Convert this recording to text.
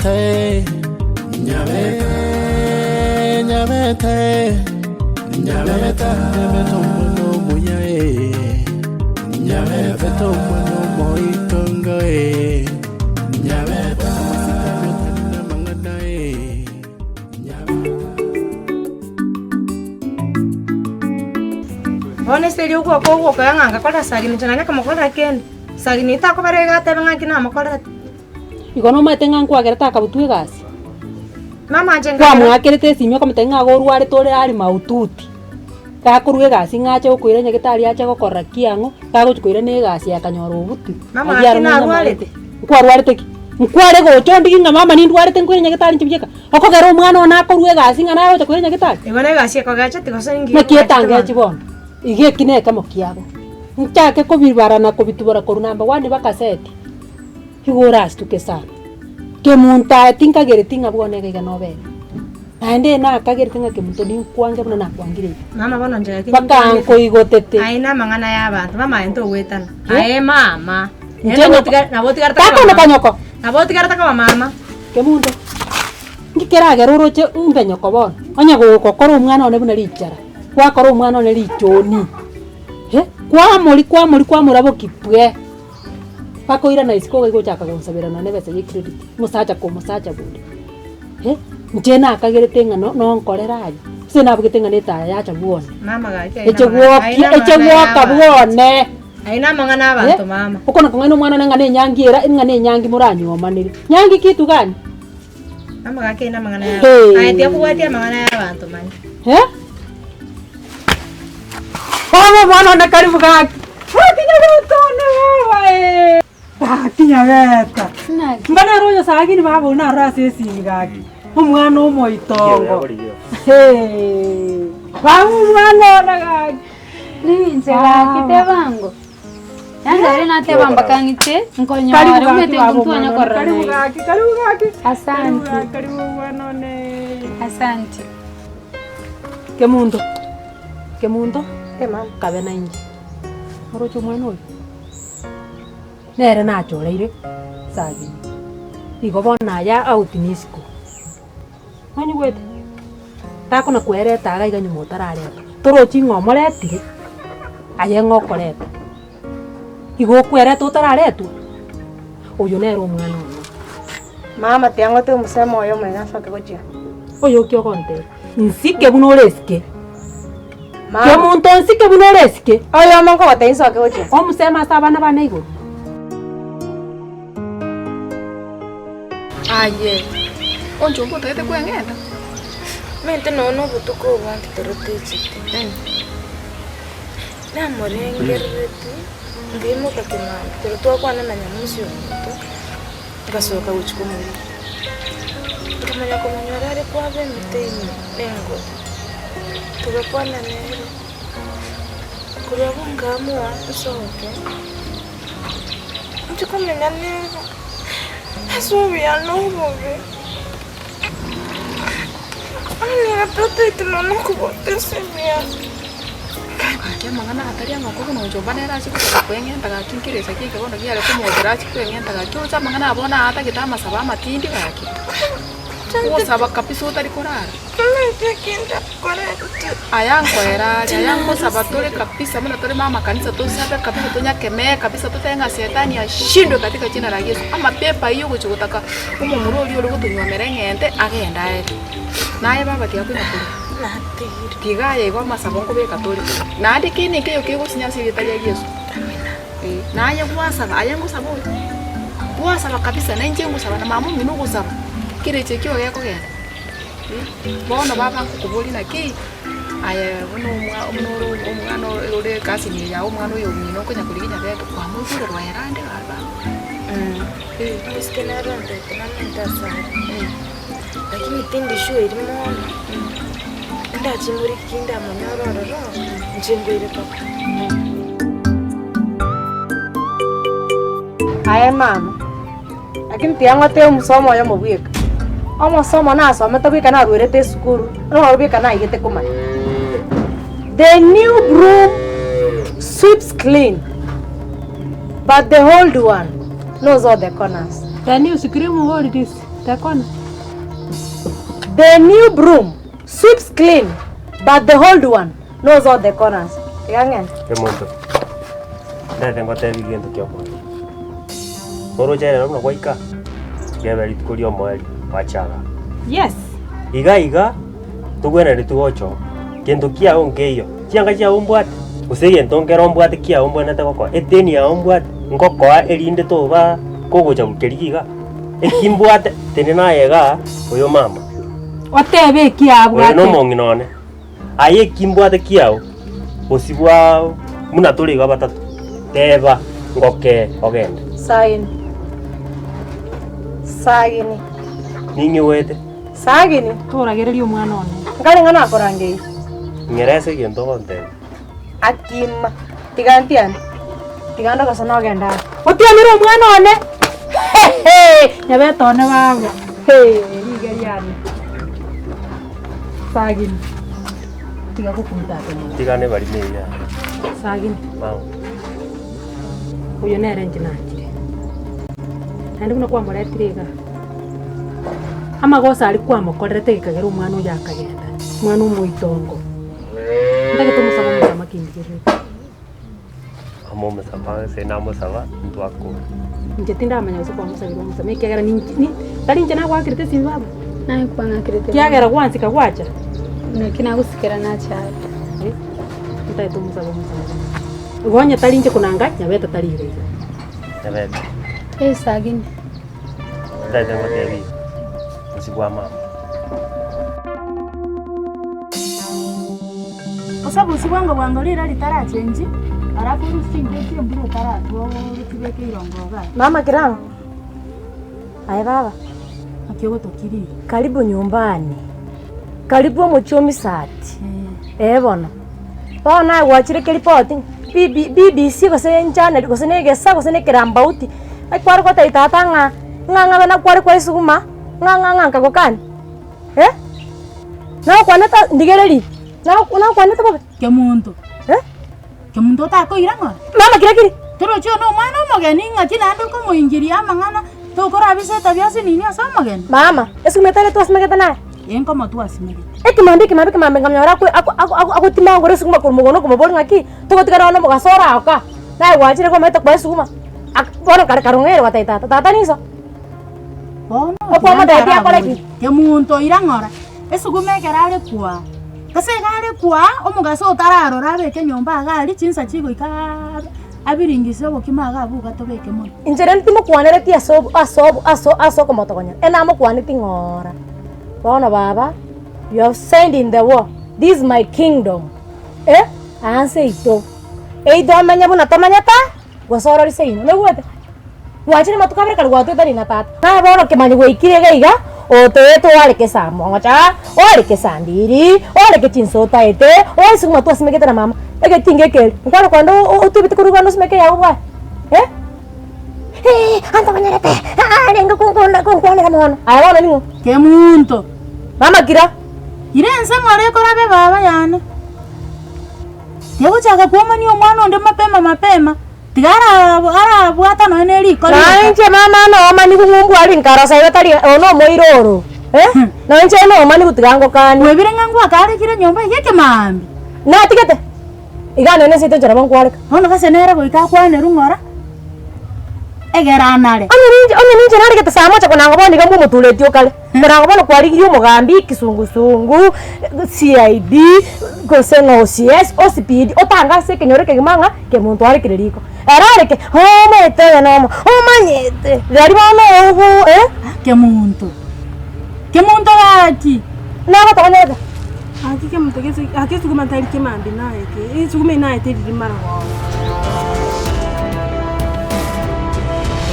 Nyabete, Nyabete, Nyabete, Nyabete, Nyabete omwana omuya eh. Nyabete omwana omoitongo eh. Nyabete amasikani otari namang'ana eh. Nyabete. Bono ase erio ogwoka ogwoka ng'a ngakora sagini inche nanye komokorera kende, sagini takobera iga atebe ng'a nki namokorerete. Igo nomanyete ng'a nkwagerete akabutwa egasi? Mama inche nkagera. Kwamoakerete esimi okomotebia ng'a iga orwarete ore are mahututi, gakorwa egasi ng'a ache gokoira nyagetari ache gokorora ki ang'o, gagochi koira na egasi akanyora obutwe. Mama Ayio gaki aro nonye narwarete? amarete. Nkwarwarete ki? Nkware gocha ondigi ng'a mama nindwarete nkoire nyagetari inche bieka, okogera omwana one akorwa egasi ng'a naye agocha koira nyagetari? Igo na egasi ekogecheti gose ninki Naki gekogechete etangechi bono? bono, iga eki na ekemo kiabo, nchake kobibara na kobitubora korwa number one mpaka seti. Igo orastuke sana. Kemunto aye tinkagereti ng'a bwone iga iga nobene. Naende nakagerete ng'a kemunto ninkwange buna nakwangire iga. Mama bono inche gaki Mpaka ninkwange. nkoigotete. Aye na amang'ana ya abanto, mama aye ntogwetana. Aye mama. Inche nyoko. Nabo otigarete koba Takonoka mama. nyoko. Nabo otigarete koba mama. Kemunto, nki keragere oroche umbe nyoko bono? Onye gogokora omwana one buna richara, gwakora omwana one richoni, eh, kwamori kwamori kwamoraboki pwe. Bakoirana isiko iga gochaka gonsabera nonya ebesa ye credit, omosacha ko omosacha bonde, eh, inche nakagerete ng'a no nonkorera aye, ase nabugete ng'a na etaya yacha bwone, Mama gaki aye eche namang'ana- aye gwokia eche namang'ana gwoka y'abanto. bwone, Aye namang'ana eh, abanto mama. okona kong'aina omwana one ng'a na enyangi era ng'a na enyangi moranywomanere, nyangi kitu gani? Mama gaki aye namang'ana Hey. y'abanto. Aye tiga kobwatia amang'ana y'abanto manya. Eh? Bono omwana one karibu gaki. Gaki nyabeta one baba eh. Gaki nyabeta. Mba nere oyo sagini baba oyio narore ase esimi gaki. Omwana omoitongo. Hey. Baba omwana one gaki. Ninche gaki tebango. Yaani nari nateba mpaka ng'ite nkonyore Karibu gaki omanyete baba intwe omwana twanya one. korora Karibu naye. gaki, karibu gaki. Karibu Asante. gaki, karibu omwana one. Asante. Kemunto, Kemunto, kabe nainche, oroche omwana oyo? Nere nachoreire sagini, igo bono aya out na isiko, nonyigwete? Takona kwereta iga iga nyuma otarareta, torochi ng'a omoretire, aye ng'a okoreta, igo okwereta otararetwa, oyo nere omwana one. Mama tiga ngote omosemo oyo omonene asoke gochia. Oyo ki ogontebia? Nsike buna ore esike. Mama. Kemonto nsike buna ore esike. Oyomo nkogotebia nsoke gochia. Omoseme ase abana bane igoro. Aye, onchomba otagete kweng'enta? Omanyete nonya na obotuko obo ntitoroteechete. Namorengereretie, nkaimoka kemambia, ekero twakwana na nyamosi ominto, Ngasoka gochia komorigia, nkamanya komonyora are kwaba emete ime nengoro, togakwana nere, korwa abwo nkaamua nsoke, inche komenya nere ase obuya na obobe, onye nigo tataete mono kobwata esemi yane. Gaki amang'ana atari amako buna onchomba nere achie gochaka kweng'enta gaki nkeresa ki eke bono kiare komochera achie kweng'enta gaki oroche amang'ana aya bono atagete amasabo amatindi gaki. Ogosaba kabisa otari korara. Aya nkoera are, aya nkosaba tore kabisa buna tore mamakanisa tosabe kabisa tonyakemee kabisa totebe ng'a shetani ashindwe katika jina la Yeso. Amapepo ayio ogochia gotaka omomura oria ore gotonywomera eng'ente agende aere. Naye baba tiga konya koria. Tiga aye igo amasabo nkobeka tore, naende kende nkeiyo kegosinya ase erieta ria Yeso. Eh, naye gwasaba, aye ngosaba ore, gwasaba kabisa, na inche ngosaba, na mama omino ogosaba, kerecha ekio gekogenda. Eh, bono baba nkokoboria naki, aye buna omwa buna ore omwana ore ecousin eye yago omwana oyo omino okonya korigia nyabeto, kwamoigure rwaera ande baba? Eh. Omosike nere ontebete namente asare. Lakini tindi sure eria mono, ndachie moriki ki ndamonyore ororo, inche ngoire papa. Aye mama, lakini tiga ngotebe omosomo oyomo bweka, omosomo nasomete bweka narwerete esukuru, noro bweka naigete komanya. The new broom sweeps clean, but the old one knows all the corners. The new scream hold this. Tekona. The new broom sweeps clean but the old one knows all the corners. Tiga ng'ende. Omonto, ndete ngotebie gento kia omoerio. Oroche rero buna gwaika, riabe rituko ria omoerio gwachaga. Yes. Iga iga, togwenereti gocha oo, gento kiago nkeiyo, chianga chiago mbwate, gose egento nkere mbwate kiago mbwenerete gokoa, eteni yago mbwate, ngokoa erinde toba kogocha gokeria iga. Eki mbwate, tenena aye igaa, oyo mama. Otebe eki Oyo abwate. nomong'ina one. Aye eki mbwate kiao, bosibwa buna tore iga batato, teba, ngokee, ogende. Sagini. Sagini. Ning'igwete. Sagini. Toragereria omwana one. Nkare ng'a nakorangeiri. Ng'era ase egento ogontebia. Akima. Tiga ntiane. Tiga ndogose nogenda are. Otianire omwana one. Nyabete one baba. Riga riane. Sagini. Tiga gokunta ate mono. Tiga nebarime eria. Sagini. Mama. Oyo nere inche nachire. Naende buna kwamoretire igaa. Amagoso aria kwamokorerete gekagera omwana oyo akagenda. Omwana omoitongo. Ntagete omosaba omosama kindigererete. Amo omosaba gose namosaba ntwakore. Inche tindamanya gose kwamosabire omosama ekiagera ninki ni tari inche nagoakerete esimi baba? Naye kwang'akerete Kiagera gwansika gwacha? Naki nagosikera nacha aya. Eh, ntagete omosaba omosama. Igo onye tari inche konanga, nyabete tari iga iga. Nyabete. Eh sagini. Ntagete ngotebie iga, bosio bwa mama. Gose obosie bwango bwango riire ritarachenchi, alafu orusie chinko chi'embura otaratwa ochibeke irongo igaa. Mama Kirango, aye baba, Naki ogotokirie? karibu nyumbani, karibu omochie o Misati, eh bono. Bono naye gwachire keripoti, BB BBC gose channel gose na egesa gose na ekerambauti, naki kware gotebia tata ng'a ng'a ng'a buna kware kwaisuguma, ng'a ng'a ng'a nkagokania, eh. Nagokwanete ndigererie, nagokwanete bobe? Kemunto, Eh? Kemunto otakoira ng'ora? Mama kira kiri. Torochi oyo nomwana omogeni ng'aki naende okomoingiria amang'ana tokorabisa etabia ase nini ase omogeni? Mama, esukuma etari twasimegete naye? Ee nkomo twasimegete. Ekemambia ekemambia ekemambia nkamonyora akwe ako ako ako agotima ngore esukuma korwa mogondo nkomoboria ng'aki, togotigana bono omogaso ore aoka, naye gwachire kwamaete koa esukuma, ak bono kare karong'eire gotebia tata, tata niso. Bono Okwamotebia akore ki? Kemunto ira ng'ora, esukuma ekero are kwaa, Ase iga are kwaa, omogaso otararora abeke nyomba iga aria chinsa chigoika abiringise obokima iga abwo iga tobeke mono. Inche rende timokwanereti ase obo ase obo ase ase okomotogonya, enamokwaneti ng'ora. Bono baba, you have signed in the war, this is my kingdom, eh, aa nse yaito, eito omenye buna tomenyete, gose orore seino, noigwete? Gwachire amatuko abere kare gwatoetania na tata. Naye bono kemanya gwaikire iga iga, otoete oareke saa moja, oareke saa mbiri, oareke chinsa otaete, oise ng'a twasimekete na mama, egetinga ekeri, nkware kogenda otebete korwa igoro osimeke eyago bwaye eh? Hee, antogonyerete, arenge konkonda konkwanera mono, aye bono ning'o? Kemunto. Mama kira. Ira ense ng'ora ekorabe baba yane. Tegochaka kwomania omwana onde mapema mapema. Tiga arabwata nonya ne riko Naye rioka. inche mama noomani kung'umbwa aria nkarosa iga tari oyo nomoira oro eh, nonya inche noomani gotiga ngokanie. Kwebire ng'a ngwakarekire nyomba eyio ekemaambia. Natigete, iga nonye nseito inche nabo nkwareka. Bono gose nere goika akwanerwe ng'ora, egere anare. Onye ninche onye ninche naregete saa moja konango bono iga mbwomotureti okare. Korang'o bono kwarigirie omogambi kisungusungu, CID, gose ng'a OCS, OCPD, otange ase ekenyoro ekegima ng'a kemonto arekire riko. Ere areke, omanyete oyo nomo, omanyete, rirorio bono ogo eh. Kemonto, kemonto gaki.